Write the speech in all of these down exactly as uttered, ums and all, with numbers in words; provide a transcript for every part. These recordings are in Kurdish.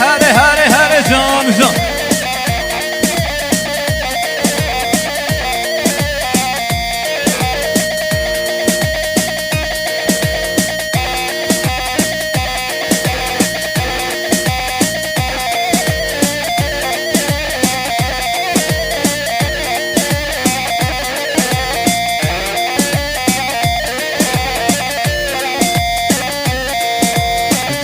Here, here, here, can, can.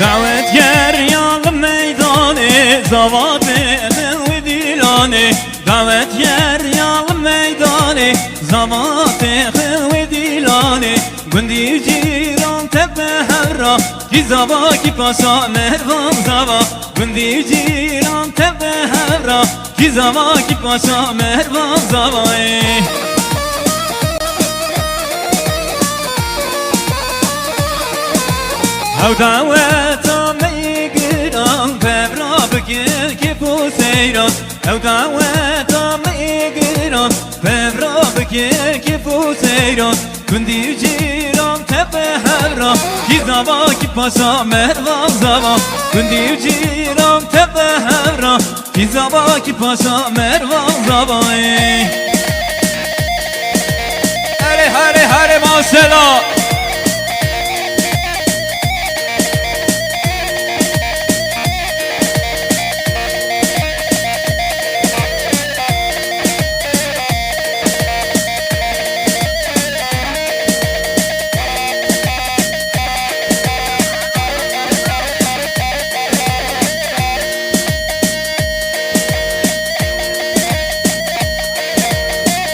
Dawet geriya li meydanê, zavatê xil wê dîlanê. Dawet geriya li meydanê, zavatê xil wê dîlanê. Gundî û cîran tev bi hev re, kî zava kî paşa Mervan zava. Gundî û cîran tev bi hev re, kî zava kî paşa Mervan zava ye. Hew daweta me yê giran, pevra bikin kêf û seyran. Hew daweta me yê giran, pevra bikin kêf û seyran. Gundî û cîran tev bi hev re, kî zava kî paşa Mervan zava. Gundî û cîran tev bi hev re, kî zava kî paşa Mervan zava ye. Here, here, here, masela.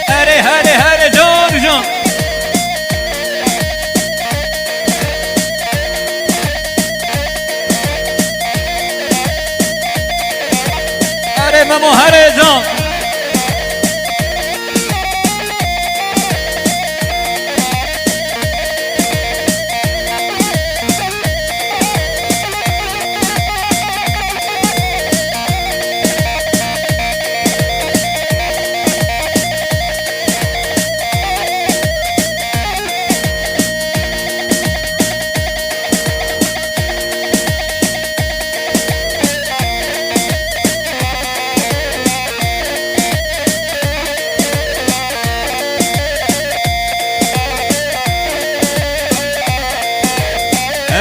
Here, here, here, can, can. Here Memo, here can.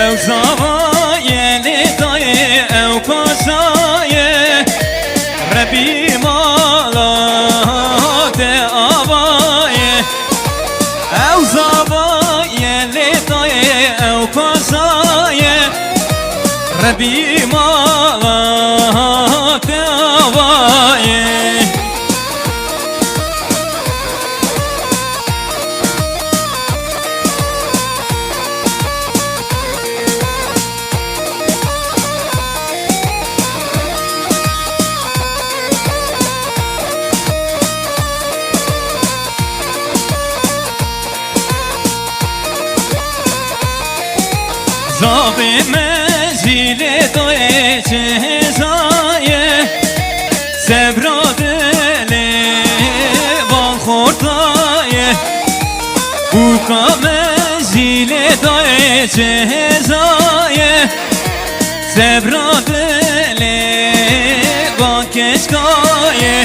Ew zava ye lê dayê, ew paşa ye, Rebî mala te ava ye. Ew zava ye lê dayê, ew paşa ye, Rebî mala te ava ye. Zavê me jî lê dayê çi hêja ye, sebra dilê van xorta ye. Bûka me jî lê dayê çi hêja ye, sebra dilê van keçka ye.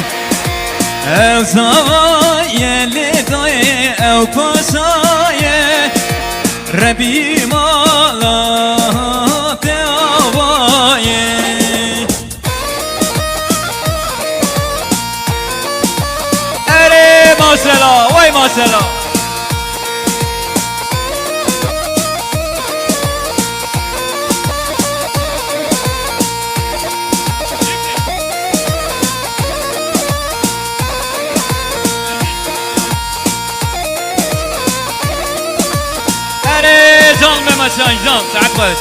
Ew zava ye lê dayê, ew paşa ye, Rebî mala te ava ye. Erê maşela, way maşela. Erê can Mehmet Şahin, can, saet baş.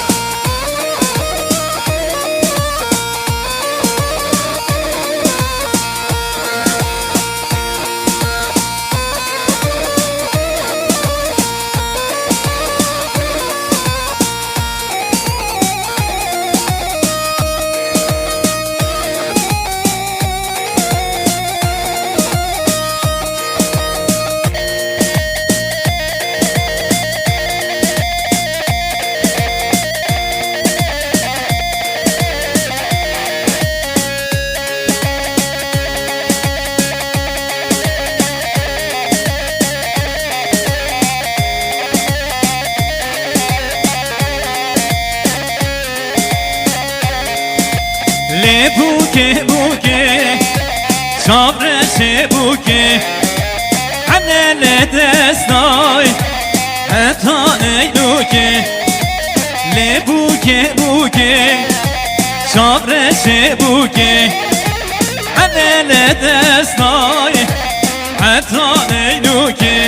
Lê bûkê, bûkê, çavreşê bûkê, hene lê destay, heta neynûkê. Lê bûkê, bûkê, çavreşê bûkê, hene lê destay, heta neynûkê.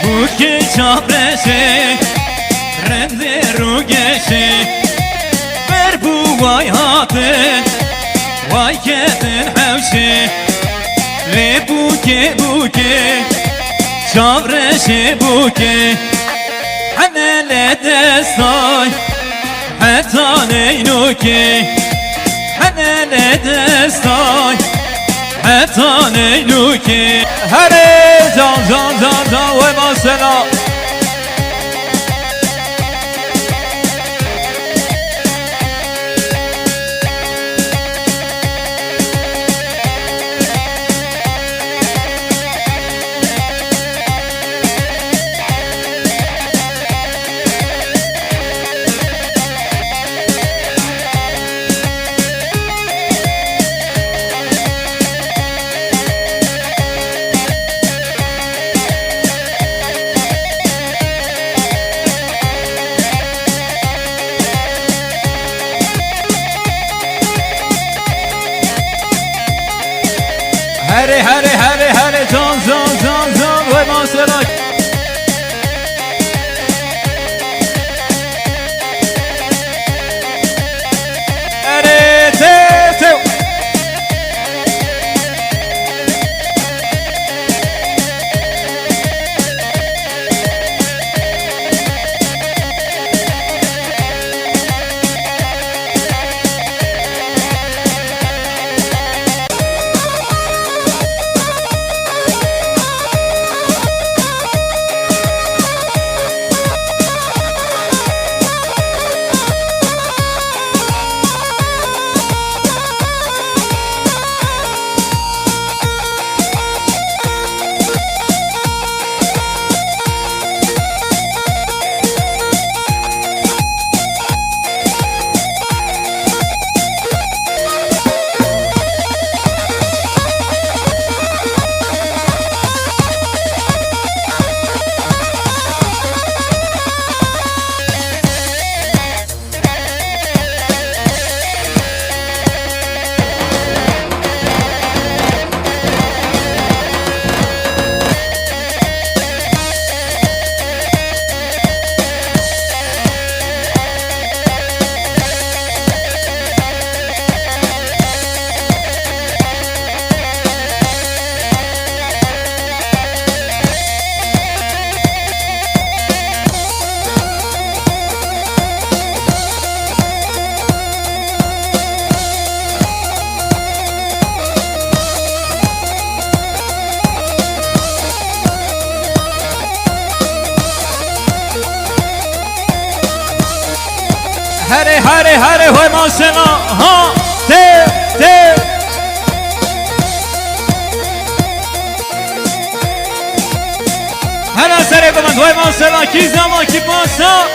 Bûkê çavreşê, rindê rûgeşê, ber bû way hatin, way ketin hewşê. Lê bûkê, bûkê, çavreşê bûkê, hene lê destay, heta neynûkê, hene lê destay, heta neynûkê. Herê can, can, can, can, wey masela. Herê, herê, herê, herê, can, can, can, can, wey masela. Erê, tew, tew. Herê, herê, herê, wey masela, ha, tê, tê. Hela serê ku min, wey masela, kî zama, kî pasa.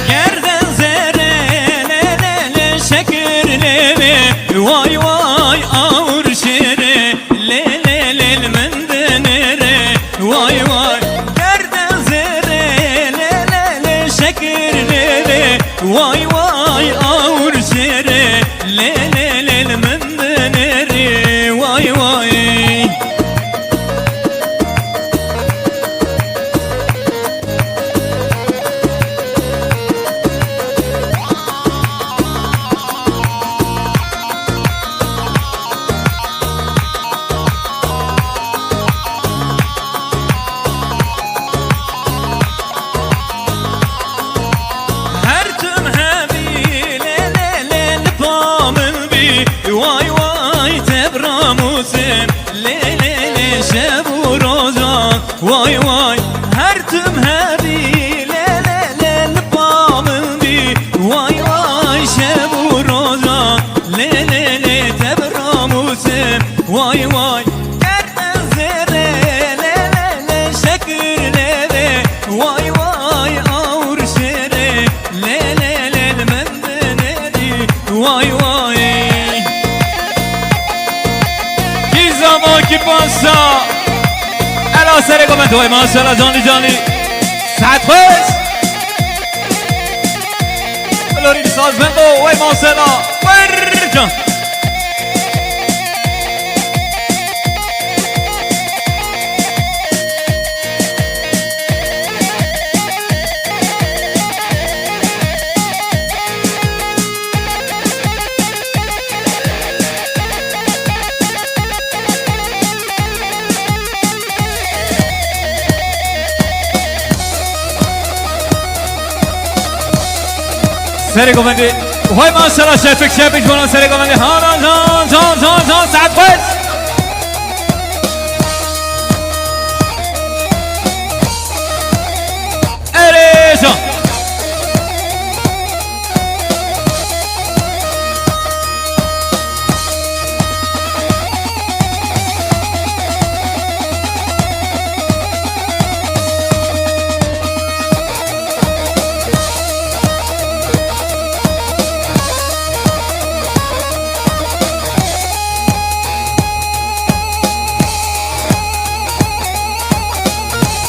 Gerden zere, le, le, le, şekir levê, way, way, awr şirê, le, le, le, min dinere, way, way. Gerden zere, le, le, le, şekir levê, way, way, awr şirê, le, le, le, min dinere, way, way. Her tim hevî lê, lê, lê, li pa min bî. Way, way, te biramûsim. Lê, lê, lê, şev û rojan. Way, way, her Tim herî lê lê lê li ba min bî, way way şev û roja, lê lê lê te bi ramûsim, way way. Ker ez zêrê, lê lê lê şekir lê lê, way way awr şêrê, lê lê lê li min dinêrî, way way. Kî zama kî pansa. Ela serê komento, way maşallah, canî canî. Saet xweş. Florîn sazbendo, way maşallah. Bercan. Serê govendê. Vay maşallah, Şefik, Şefik, bona serê govendê. Ha, ha, ha, ha, ha, ha, saet xweş. Erê, can.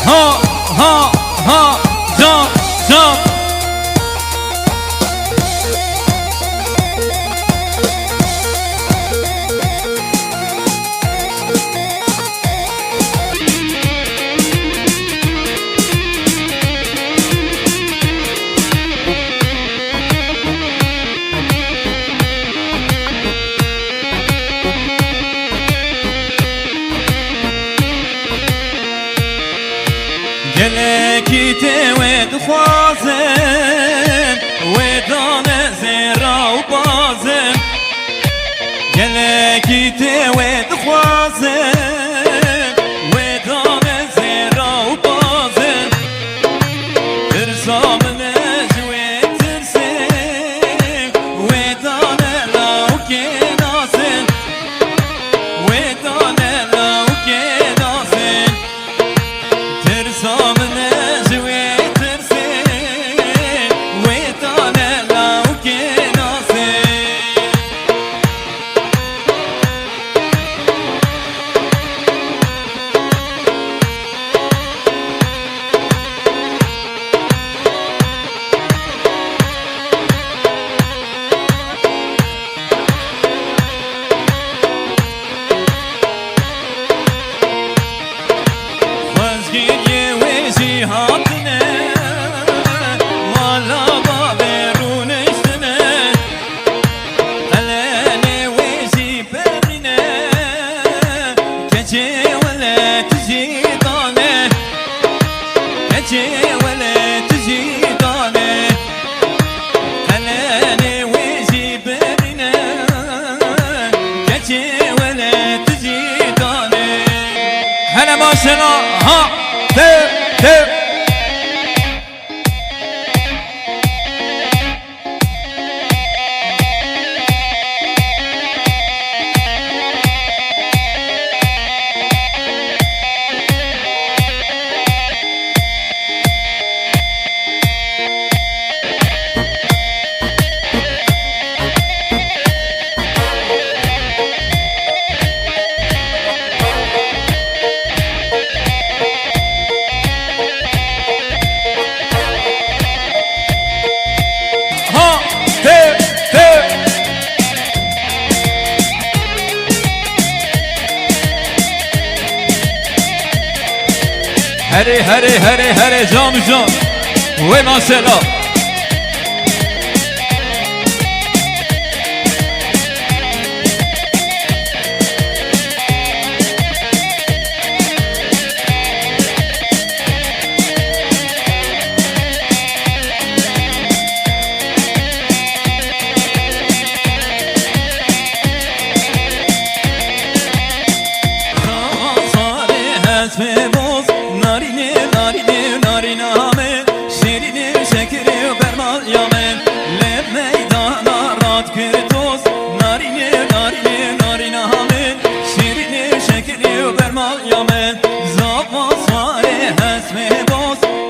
Ha, ha, ha, can, can. Gelekî tê wê dixwazin, wê dane zêra û bazin. Gelekî tê wê dixwazin, wê dane zêra û bazin. Tirsa min e ji wê tirsê, wê dane lawkê nasin, wê dane lawkê nasin. Tirsa min e ji wê tirsê, wê dane lawkê nasin. Xwezgîniyê wê jî hatine, mala bavê rûniştine. Qelenê wê jî perîne, keçê wele tu jî dane. Keçê wele tu jî dane. Qelenê wê jî perîne, keçê wele tu jî dane. Hele maşela, ha, tev, tev. Ha, he, he. Herê, herê, herê, herê, can û can. Wê maşela.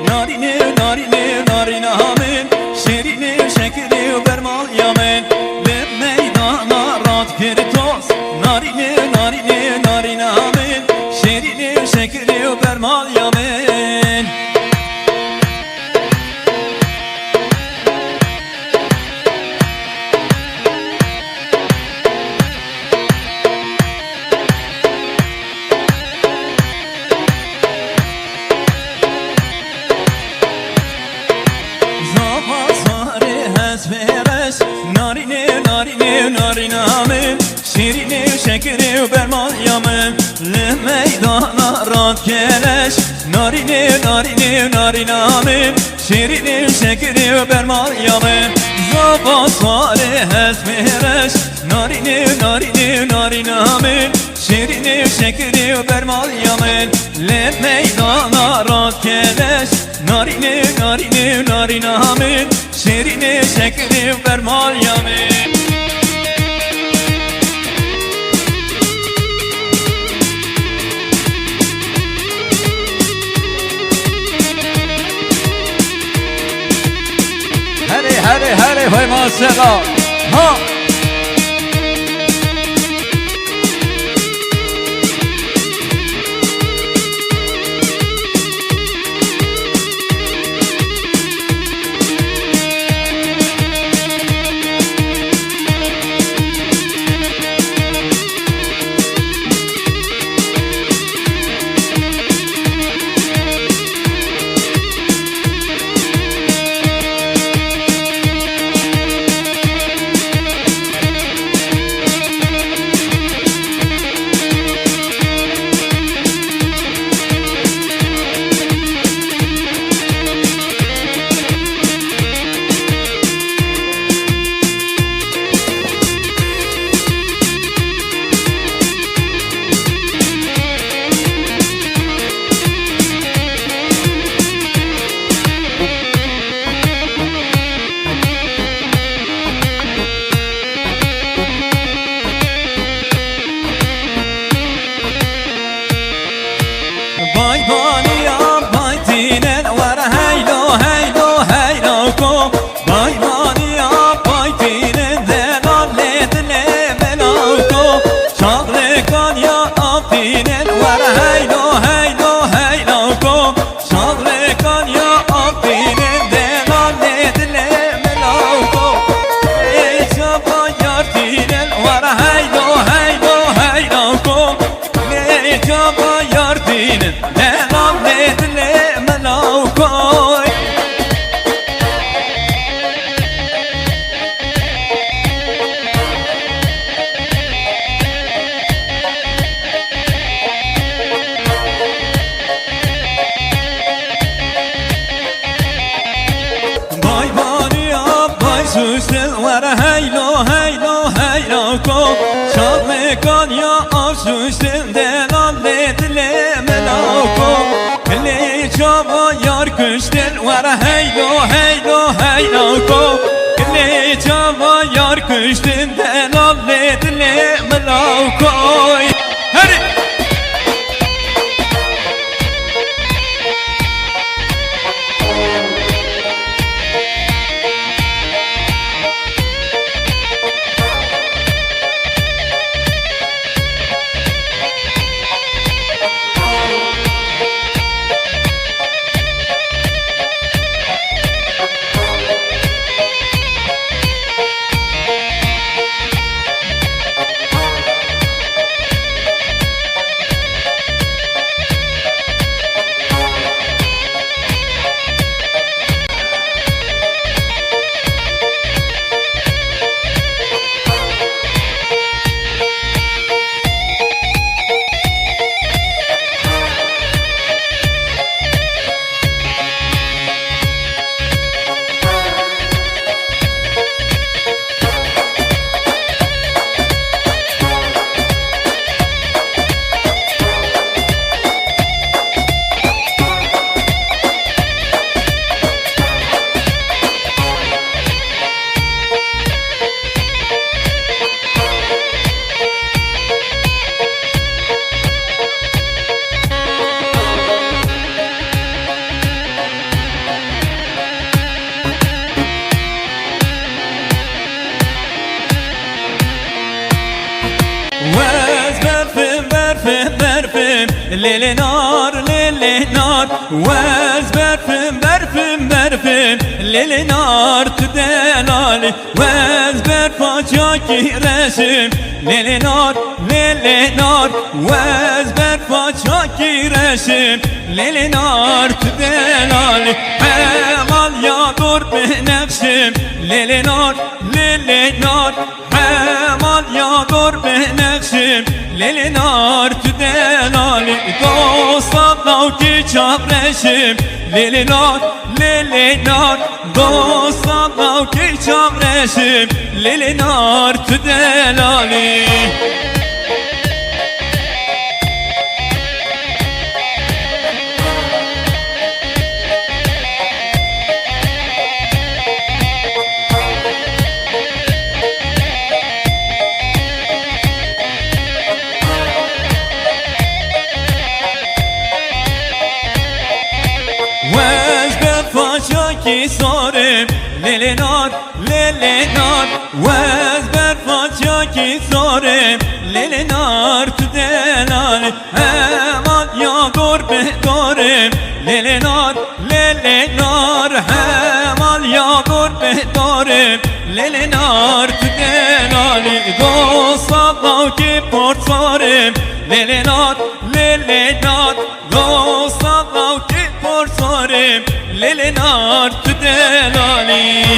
Narînê, narînê, narîna min, şêrînê, şekirê û bermaliya min, li meydana radikir toz. Narînê, narînê, narîna min, şêrînê, şekirê û bermaliya min. Zava zarê hespê reş, narînê, narînê, narîna min, şêrînê, şekirê û bermaliya min, li meydana radikeleş. Narînê, narînê, narîna min, şêrînê, şekirê û bermaliya min. Zava zarê hespê reş, narînê, narînê, narîna min, şêrînê, şekirê û bermaliya min, li meydana radikeleş. Narînê, narînê, narîna min, şêrînê, şekirê û bermaliya min. Herê, herê, herê, hey maşallah. Ha! Bay baniya bay tînin, were heylo, heylo, heylo ko. Bay baniya bay tînin, delal lê dilê min ko. Çaxlê kaniya av tînin, were heylo, heylo, heylo ko. Şaxlê kaniya av tînin, delal lê dilê min ko. Lê çava yar tînin, were heylo, heylo, heylo ko. Lê çava yar tînin, delal lê dilê min ko. Bay baniya bay suştin, were heylo, heylo, heylo ko. Şaxlê kaniya av suştin, delal lê dilê min ko. Lê çava yar kuştin, were heylo, heylo, heylo ko. Lê çava yar kuştin, delal lê dilê min ko. Herê! Lêlê nar, lêlê nar, wez berfim, berfim, berfim. Lêlê nar, tu delalî, wez berfa çakî reşim. Lêlê nar, lêlê nar, wez berfa çakî reşim. Lêlê nar, tu delalî, hemal ya dor binexşim. Lêlê nar, lêlê nar, hemal ya dor binexşim. Lêlê nar, tu delalî, dosta dawkî çavreşim. Lêlê nar, lêlê nar, dosta dawkî çavreşim. Lêlê nar, tu delalî. Wez berfa çakî sorim, lêlê nar, lêlê nar. Wez berfa çakî sorim, lêlê nar, tu delalî. Hemal ya dor bi dorim, lêlê nar, lêlê nar. Hemal ya dor bi dorim, lêlê nar, tu delalî. Dosta dawkî porsorim, lêlê nar, lêlê nar. Dosta dawkî porsorim, lêlê nar, tu delalî.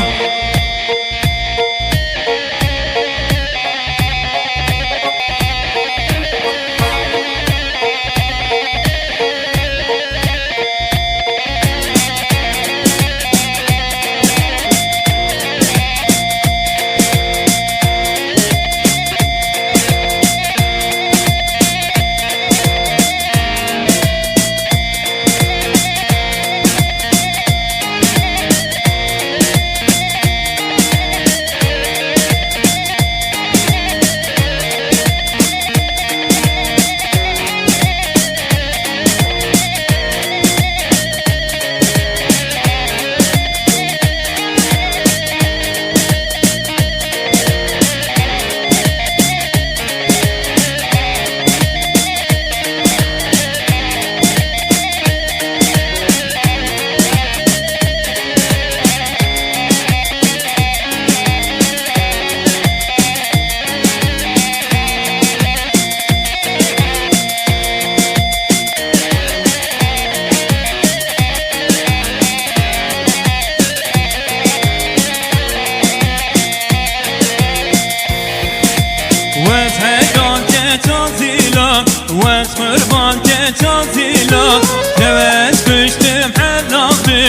Wez heyran keçan zîlan, wez qurban keçan zîlan. Tewez kuştim helabi,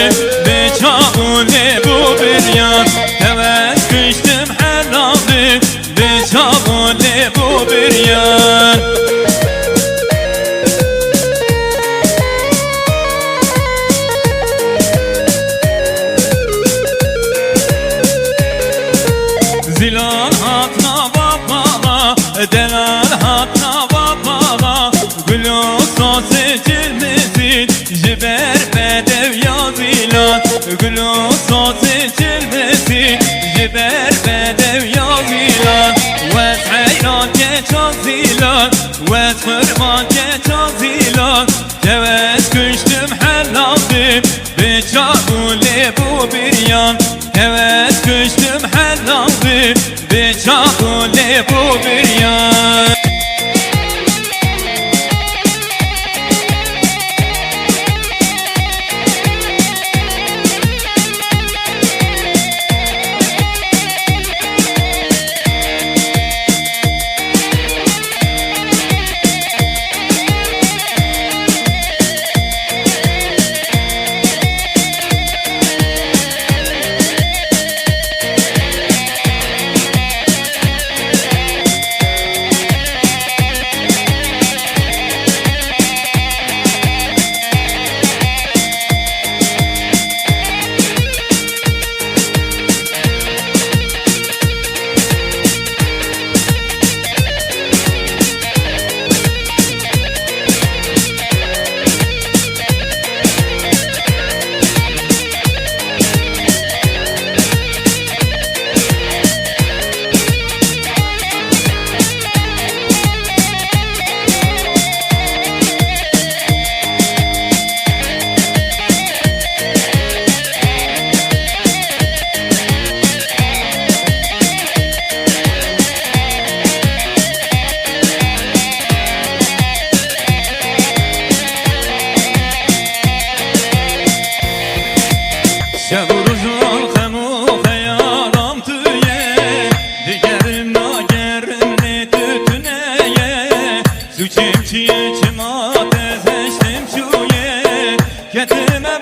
bi çavû lê bû biryan. Tewez kuştim helabi, bi çavû lê bû biryan. Zîlan hat nava bala, delal hat nava bala. Gul û sosê çilmizîn, ji ber bedew ya zîlan. Gul û sosê çilmizîn, ji ber bedew ya zîlan. Wez heyran keçan zîlan, wez qurban keçan zîlan. Tewez kuştim helabi, bi çavû lê bû biryan. Tewez kuştim helabi, bi çavû lê bû biryan.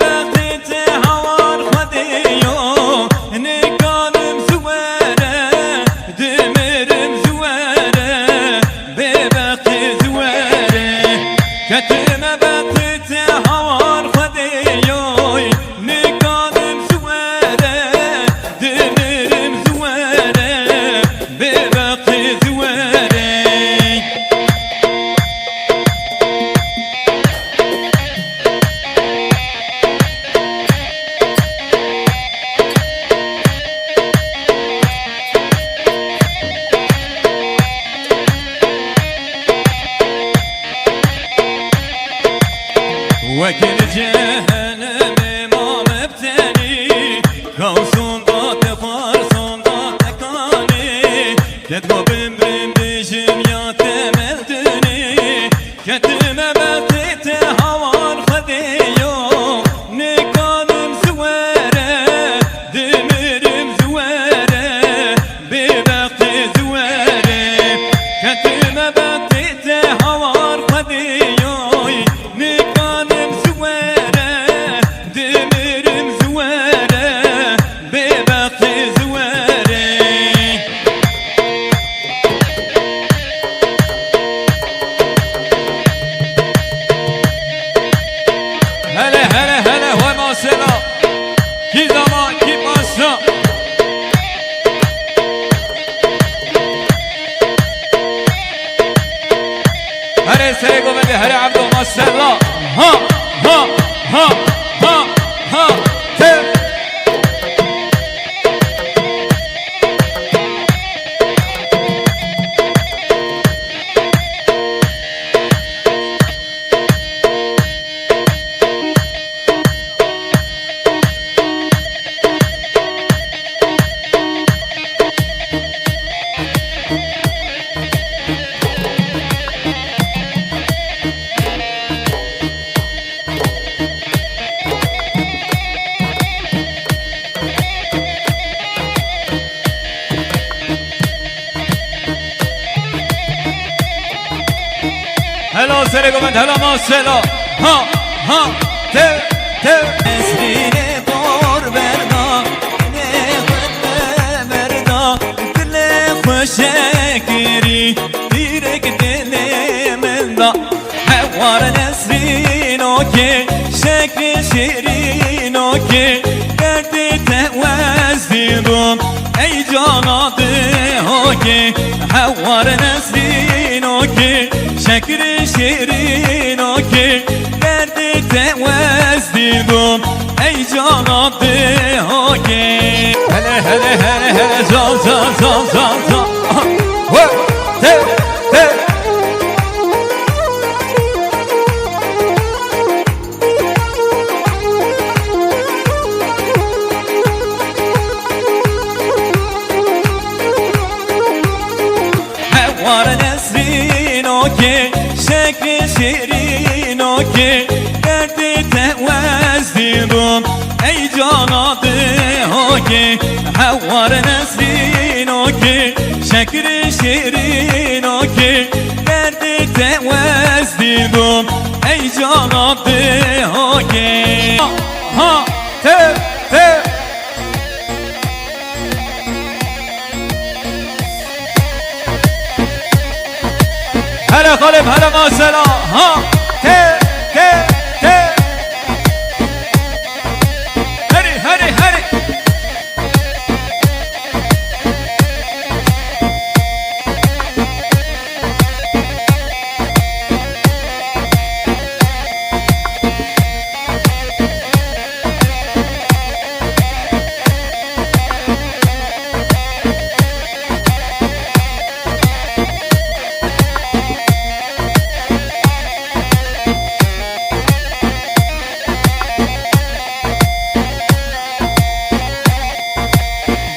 Bextê te hawar Xwedê yo, nikanim ziwere, dimirim ziwere, bêbextê ziwere. Ketime bextê te hawar Xwedê yo, nikanim ziwere, dimirim ziwere, bêbextê ziwere. Wekî li cehenemê mame bi tenî, xew sonda te xwar sonda te kanê, ket xwe bimrim bijim ya te mevdunê. Ketime bextê te hawar Xwedê yo, nikanim ziwere, dimirim ziwere, bêbextê ziwere. Ketime bextê te hawar Xwedê yo, nikanim ziwere, dimirim ziwere, bêbextê ziwere. Hele, hele, hele, hoy masela. Kî zama, kî pasa. Here serê govendê, here Evdo masela. Ha, ha, ha, ha, ha. Te. Hela serê govend, hela masela. Ha, ha, tev, tev. Nesrînê bor berda, dilê xwe te berda, dilê xwe şekirî, dîrek dilê min da. Hewar nesrînokê, şekrê şêrînokê, derdê te wez dî bûm, ey cana dihokê. Hewar nesrînokê, şekrê şêrînokê, derdê te wez dî bûm, ey cana dihokê. Hele, hele, hele, hele, can, can, can, can, can. Aha. Ho, te, te. Hewar nesrînokê, şekrê şêrînokê, derdê te wez dî bûm, ey cana dihokê. Hewar nesrînokê, şekrê şêrînokê, derdê te wez dî bûm, ey cana dihokê. Ha, te, te. Hele xalim, hele masela. Ha, te, te, te. Herî, herî, herî.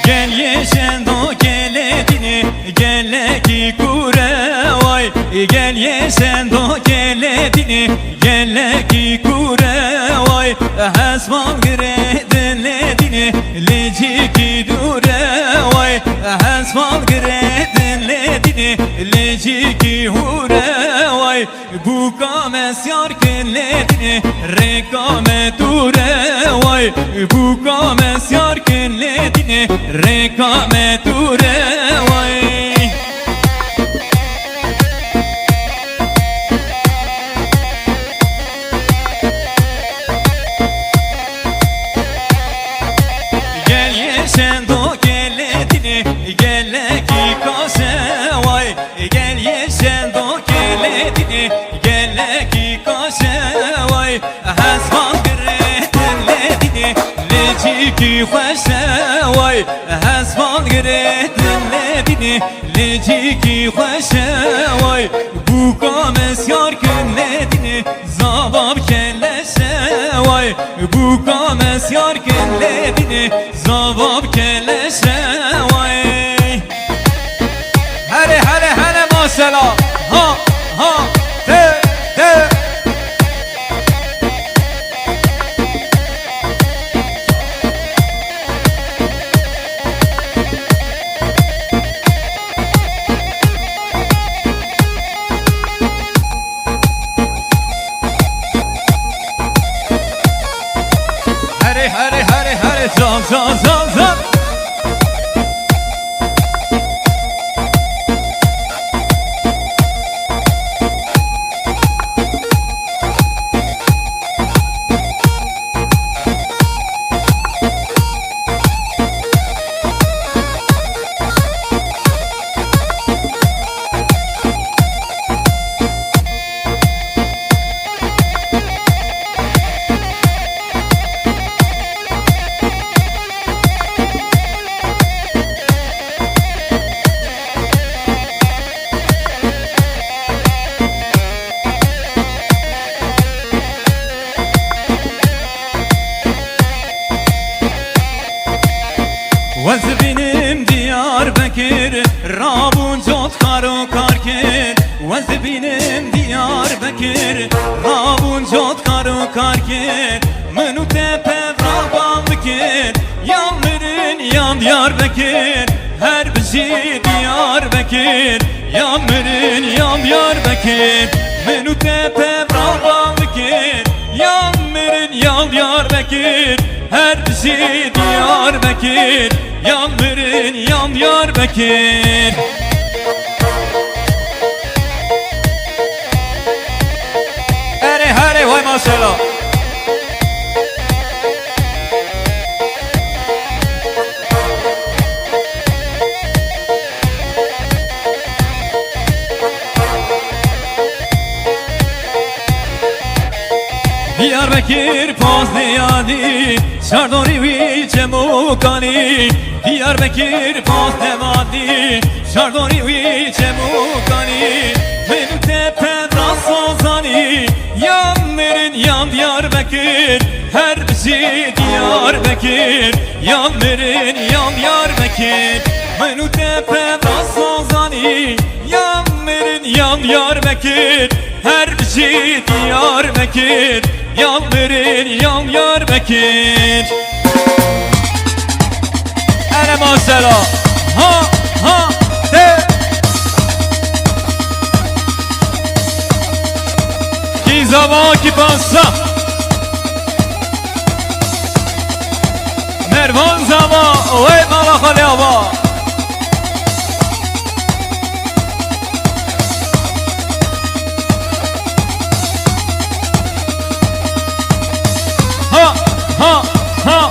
Gel yeşendo gele dine, gelekî kure way. Gel yeşendo gele dine, gelekî kure way. Hesman gire dile dine, lecikî dure way. Hesman gire dile dine, lecikî hure way. Bûka me siyar kin lê dinê, rêka me tûr e way. Bûka me siyar kin lê dinê, rêka me tûr e way. Gel yê şendo gelê dinê, gelekî kaş e way. Gel yê şendo gelê dinê, gelekî kaş e way. Hespan girêtin lê dinê, lê cîkî xweş e way. Hespan girêtin lê dinê, lê cîkî xweş e way. Bûka me siyar kin lê dinê, zava bi keleş e way. Bûka me siyar kin lê dinê, zava bi keleş e way. Hele hele hele, maşela. Ha ha, te te. Herê herê herê herê, zan zan zan zan. Wez bînim Diyarbekir, rabûn cot kar û kar kir. Wez bînim Diyarbekir, rabûn cot kar û kar kir. Min û te pevra bang bikir, yan mirin yan Diyarbekir. Her bijî Diyarbekir, yan mirin yan Diyarbekir. Min û te pevra bang bikir, yan mirin yan Diyarbekir. Her bijî Diyarbekir, yan mirin yan Diyarbekir. Erê herê, vay maşela. Diyarbekir pozdê yanî, şardorî wî çemûkanî. Diyarbekir pozdê yanî, şardorî wî çemûkanî. Min û te pevra sozanî, yan mirin yan Diyarbekir. Her bijî Diyarbekir, yan mirin yan Diyarbekir. Min û te pevra sozanî, yan mirin yan Diyarbekir. Her bijî Diyarbekir, yan mirin yan Diyarbekir. Ere masela. Ha ha, te. Kî zava kî pansa. Mervan zava, wey mala xalê ava. Ha ha ha.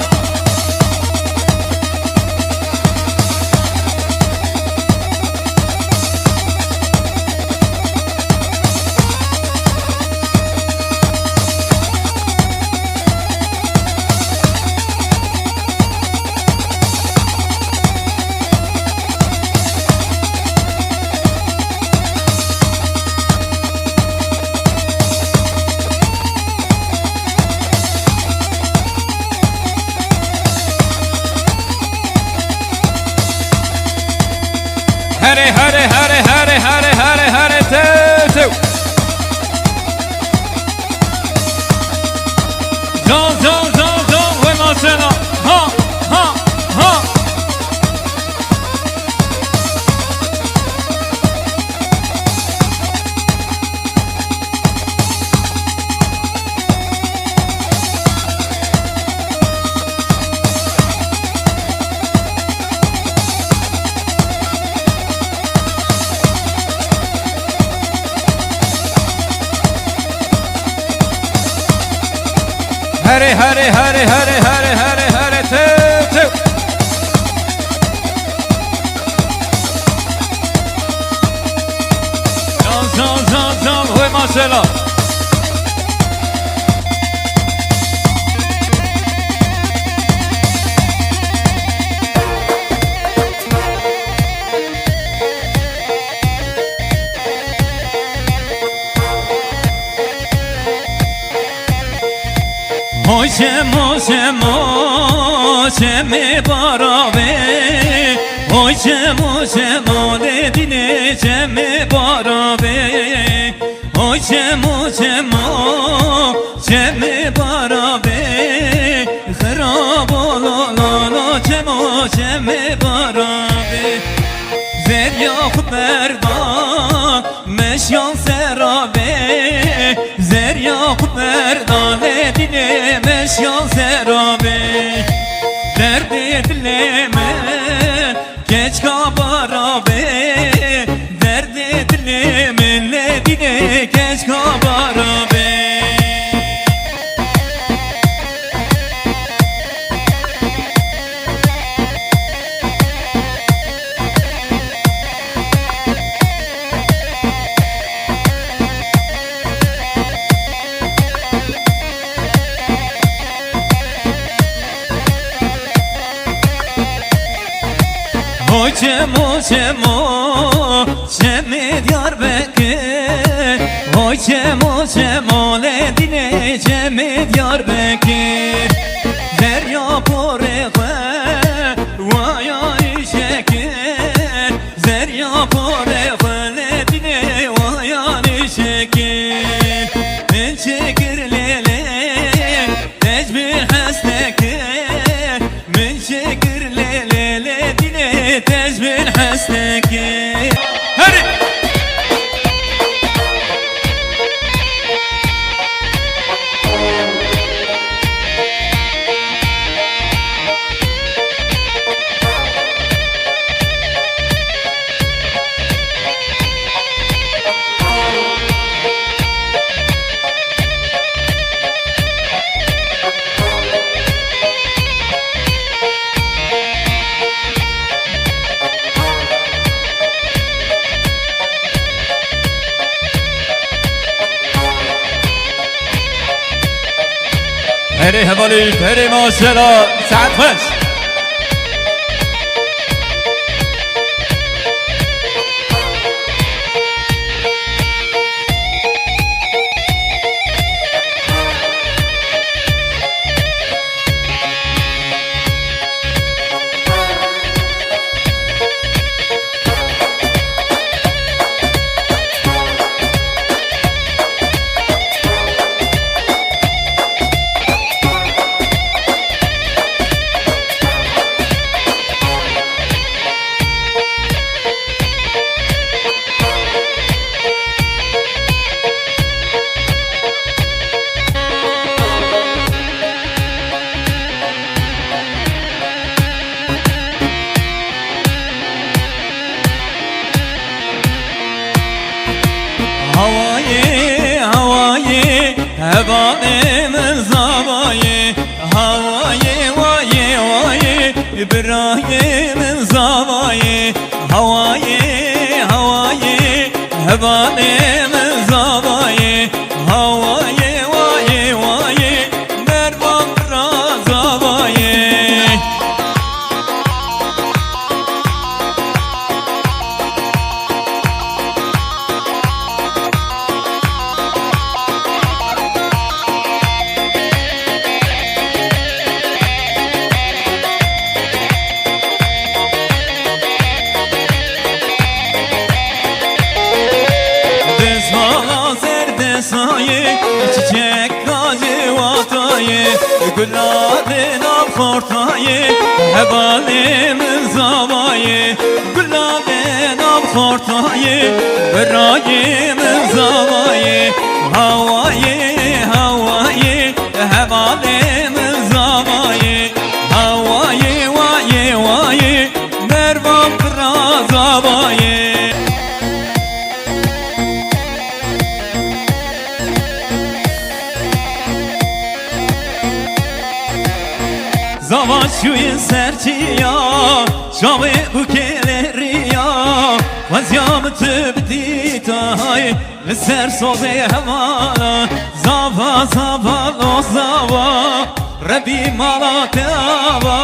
Herê herê herê herê herê herê herê, tew tew. Can can can can, wey masela. Ha ha ha. Herê, herê, herê, herê, herê, herê, herê, tew, tew. Can, can, can, can, hoy maşela. Hoy çemo, çemo, çemê baravê. Hoy çemo, çemo, lê dînê çemê baravê. Hoy çemo, çemo, çemê baravê. Xirabo lo, lo, lo, çemo, çemê baravê. Zerya xwe berda, meşyan sera bê. Zerya xwe berda, lê dînê meşyan sera bê. Derdê dilê min keçka bara bê. Derdê dilê min, lê dînê keçka bara bê. Ho çemo, çemo, çemê Diyarbekir. Ho çemo, çemo, lê dînê çemê Diyarbekir. Derya porê xwe, waya îşekir. Zerya porê xwe, lê dînê wayan îşekir. Min çêkir lê lê, tecbî hesteke. Min çêkir lê lê, lê dînê tecbî hesteke. Herê! Herê hevalî, herê maşera, saet xweş. Hawayê, hawayê, hevalê min zavayê. Hawayê, wayê, wayê, birayê min zavayê. Hawayê, hawayê, hevalê min zavayê. Hawayê, wayê, wayê, Mervan bira zavayê. Destmala zerdesayê, çiçeka cêwatayê, gula dê nav xortayê, hevalê min zavayê, gula dê nav xortayê, birayê min zavayê, hawayê, hawayê, hevalê min zavayê, hawayê, wayê, wayê, Mervan bira zavayê. Dava çûyî ser çiya, çavê bûkê lêriya, xweziya min tu bidîtay, li ser sozê hemala, zava, zava, lo zava, Rebî mala te ava,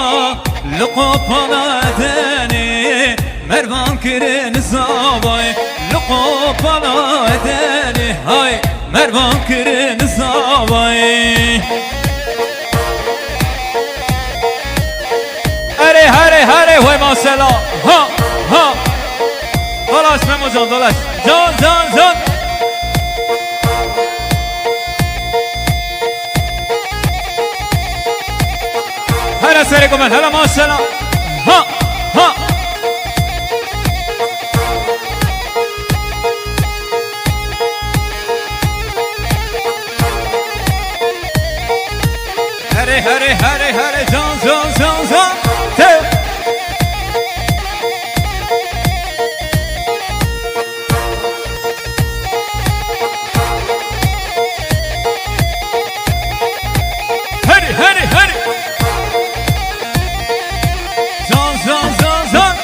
li qopala Edenê, mervan kirin zavay, li qopala Edenê, hay, mervan kirin zavay. Erê, herê, herê, wey masela. Ha, ha. Dolaş Memo can, dolaş. Can, can, can. Hele serê ku min, hele masela. Ha, ha. Herê, herê, herê, herê, can, can, can, can. Te. Herê, herê, herê. Can, can, can, can.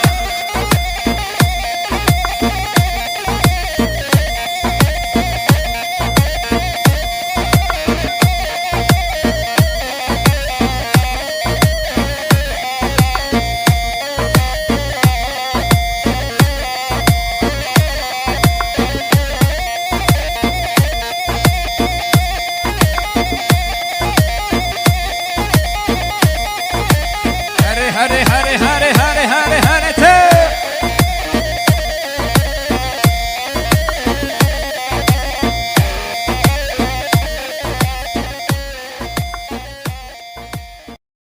Herê, herê,